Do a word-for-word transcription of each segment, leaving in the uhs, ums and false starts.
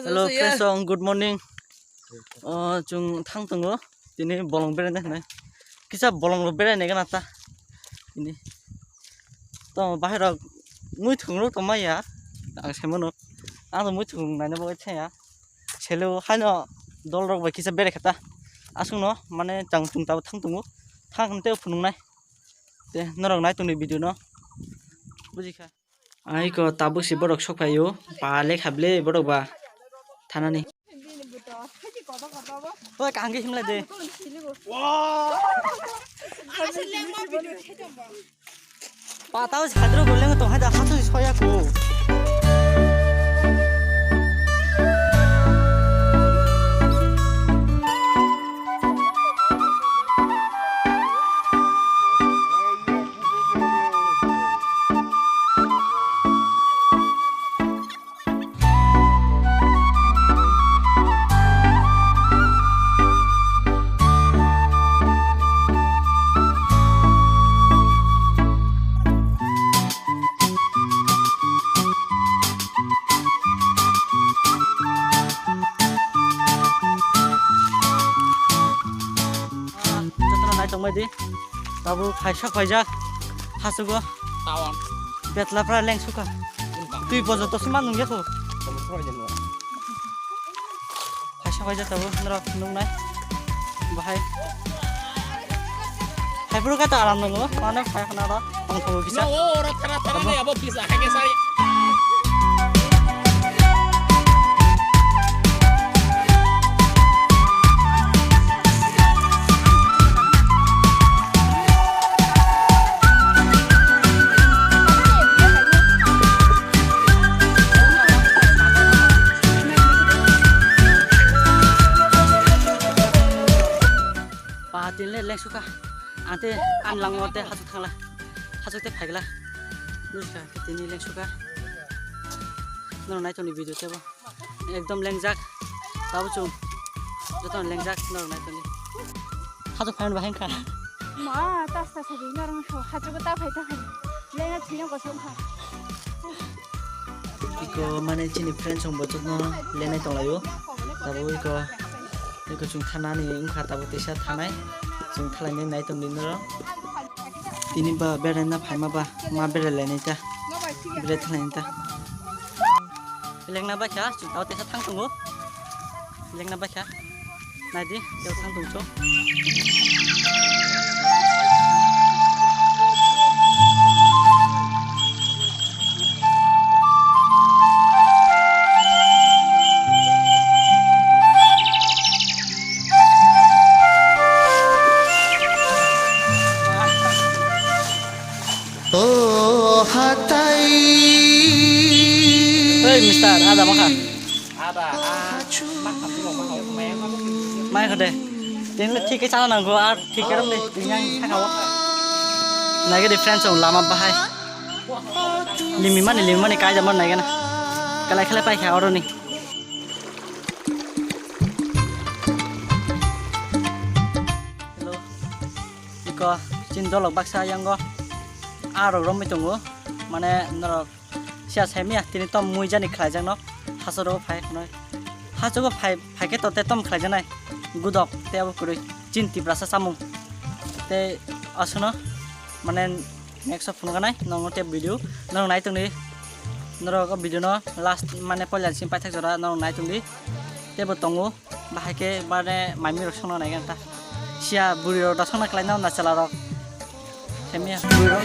Hello, friends, song, good morning. Oh, chwng thang tongo. Tini bolong berai nai. Kisa bolong rok berai nai gana ta. Tini. To bahai rok mui thung rok tongma ya. Ang sai mano. Ang to mui thung nai nabo thaya. Selo haino dol rok bai kisa berai khata. Aswk no mane chang chung tabo thang tongo. Thang hwn tei phunuk nai. Te norok nai tongni video no. Buji kha. Ai ko tabuk si borok sok phaio. Pa lekha ble borok ba thanani. Oi, kangge himlai de. Pa tao si hadro goleng tong hai da, hasu si soya ko. Jotono nai tongbai di. Tabuk phaisa phaijak. Hasugo. Tawang. Betla pra leng suka. Twi bojo to sima nung yakho. Phaisa phaijak tabuk norok nung nai. Bahai. Hai puru kata alam nungo. Mana phai khana ro. Tong tong bisa. No, ora thara thara ni abo bisa. Hai ke sai. Pahatin le lengsuka. Ante an langmo te hasuk thangla. Hasuk te phaigla. Nuska tini lengsuka. Nono nai tongni video tebo. Ekdom lengjak. Tabo chung. Joto lengjak norok nai tongni. Hasuk phaimani bahai wngkha. Ma, tas tas hai norok so hasuk ta phai ta phai. Lenga thina ko songkha. Iko mane chini friend song bochuk no lenai tonglaio. Tabo iko, iko chung thanani wngkha tabo teisa thanai. Chung thalaini nai tongdi norok. Tini ba beraina phaima ba ma berai lainai ta. Berai thalaini ta. Lengna baikha, chung tao teisa thang tongo. Lengna baikha. Naidi, teo thang tongcho. O hatai. Hey, mister, ada makha. Ada, ah, makha, makha, makha. Mai khode. Tin le thik ke chala nanggo, ar thik ke rom de, tin yang thaka wa. Nai ke difference ong lama bahai. Limi mani, limi mani kai jamar nai ke na. Kalai khalai pai kha oro ni. Hello. Iko, chin dolok baksa yango. Arok romwi tongo. Mane norok siya saimya tini tom mui jani khlaijakno. Hasoro phai khno. Hasogo phai, phaikhe to te tom khlaijaknai. Gudok te abo kwrwi. Chin Tiprasa samung. Te asono mane next phunuknai nongo te video. Norok nai tongdi. Norok o video no last mane poila simi paithak jora norok nai tongdi. Tebo tongo. Bahai khe mane maimi rok songna nai ganta. Siya buri rok da songna khlai na na chala rok. Khe miya buri rok.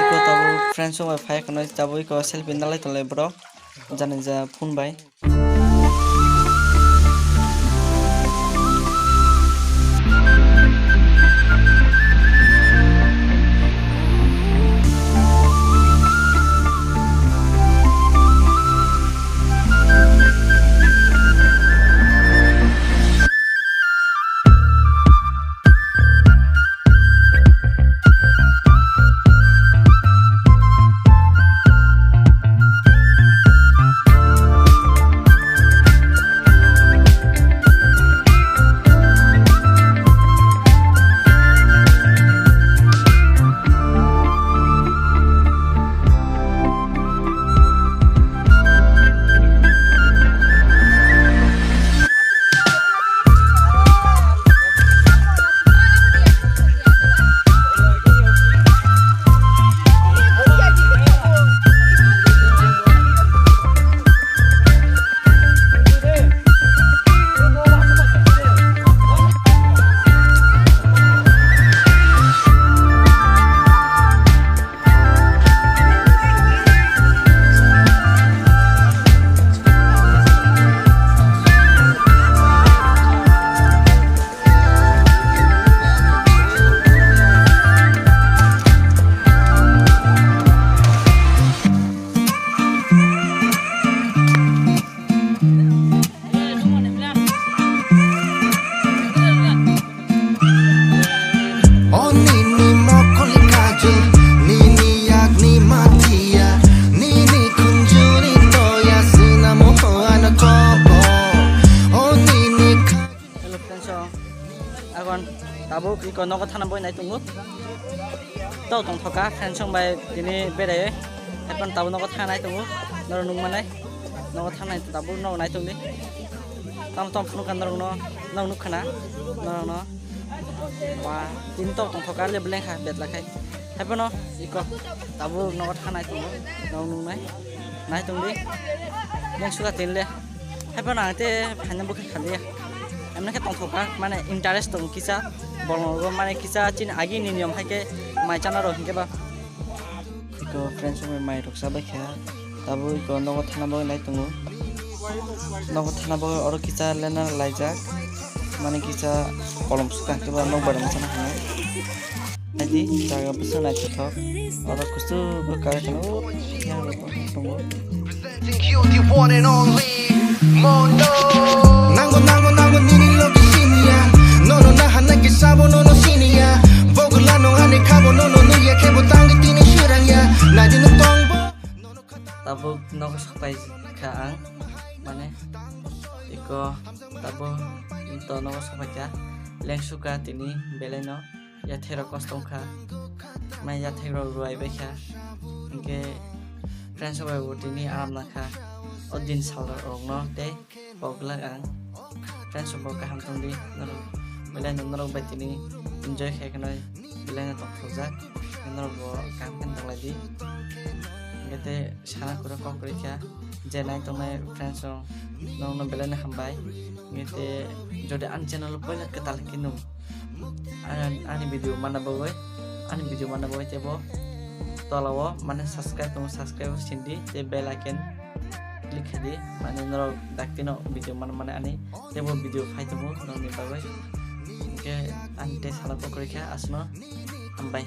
Iko tabuk friends rok bai phai khwna, tabuk iko selfie nalai tonglai borok, jani ja phone bai. O nini mokol kajol, nini yakni matia, nini kunjuri toya, sinamo hoana kobo. O nini ka- Hello friends, so, agon tabuk iko nogo thana boi nai tongo. Tau tongthoka friends song bai tini berai. Haikon tabuk nogo thana nai tongo. Noro nung manai. Nogo thana nai tabuk nogo nai tongdi. Tam tam phunukha norokno, nok nukha na, norokno. Ba, tini tok tongthoka le beleng kha betla khai. Haiphano iko tabuk nogo thanai tongo, nok nuknai. Nai tongdi. Neng suka tin le. Haiphano ang te phaina bwkha khaliya. Emne khe tongthoka, mane interest tongo kisa. Bolongo mane kisa chini agi ni niyom hai khe mai chana rok hinkhe ba. Iko friends rok bai mai rok chabai kha. Tabuk iko nogo thana bagwi nai tongo. Nogo thana bagwi oro kisa lena laijak. Mane kisa kolom swkang khe ba nok bai rok sana hinwi. Naidi jaga bwsa naithothok. Oro kusu bo kare kheno. Yang rok tongo. Presenting you the one and only Mono. Nango, nango, nango, nini logi siniya. Nono naha naki sabo nono siniya. Bogla no ani khabo nono nuya khebo tangi tini shirang ya. Naidi no tongbo. Tabuk nogo sapai kha ang, mane iko tabuk to nogo sapai kha. Lengsuka tini belai no. Yathai rok kosto wngkha, mai yathai rok ruai bai kha, hinkhe friends rok bai bo tini aram nangkha. O din sal rok no tei pogla ang friends rok bo kaham tongdi, norok belai no norok bai tini enjoy khai kheno belai no tongthokjak, norok bo kaham khe tonglaidi, hinkhe tei sana kwrwi kok kwrwi kha. Je nai tongnai friends rok, norokno belai no hambai. Nge te jodi ani channel o poila kwtal khe nung ani, ani video manna bagwi, ani video manna bagwi tebo tola o mane subscribe tongo, subscribe sindi tei bell icon click khaidi, mane norok dakti no video manna mane ani tebo video phai tongo norokni bagwi. Hinkhe ani tei sana kok kwrwi kha aswkno. Hambai.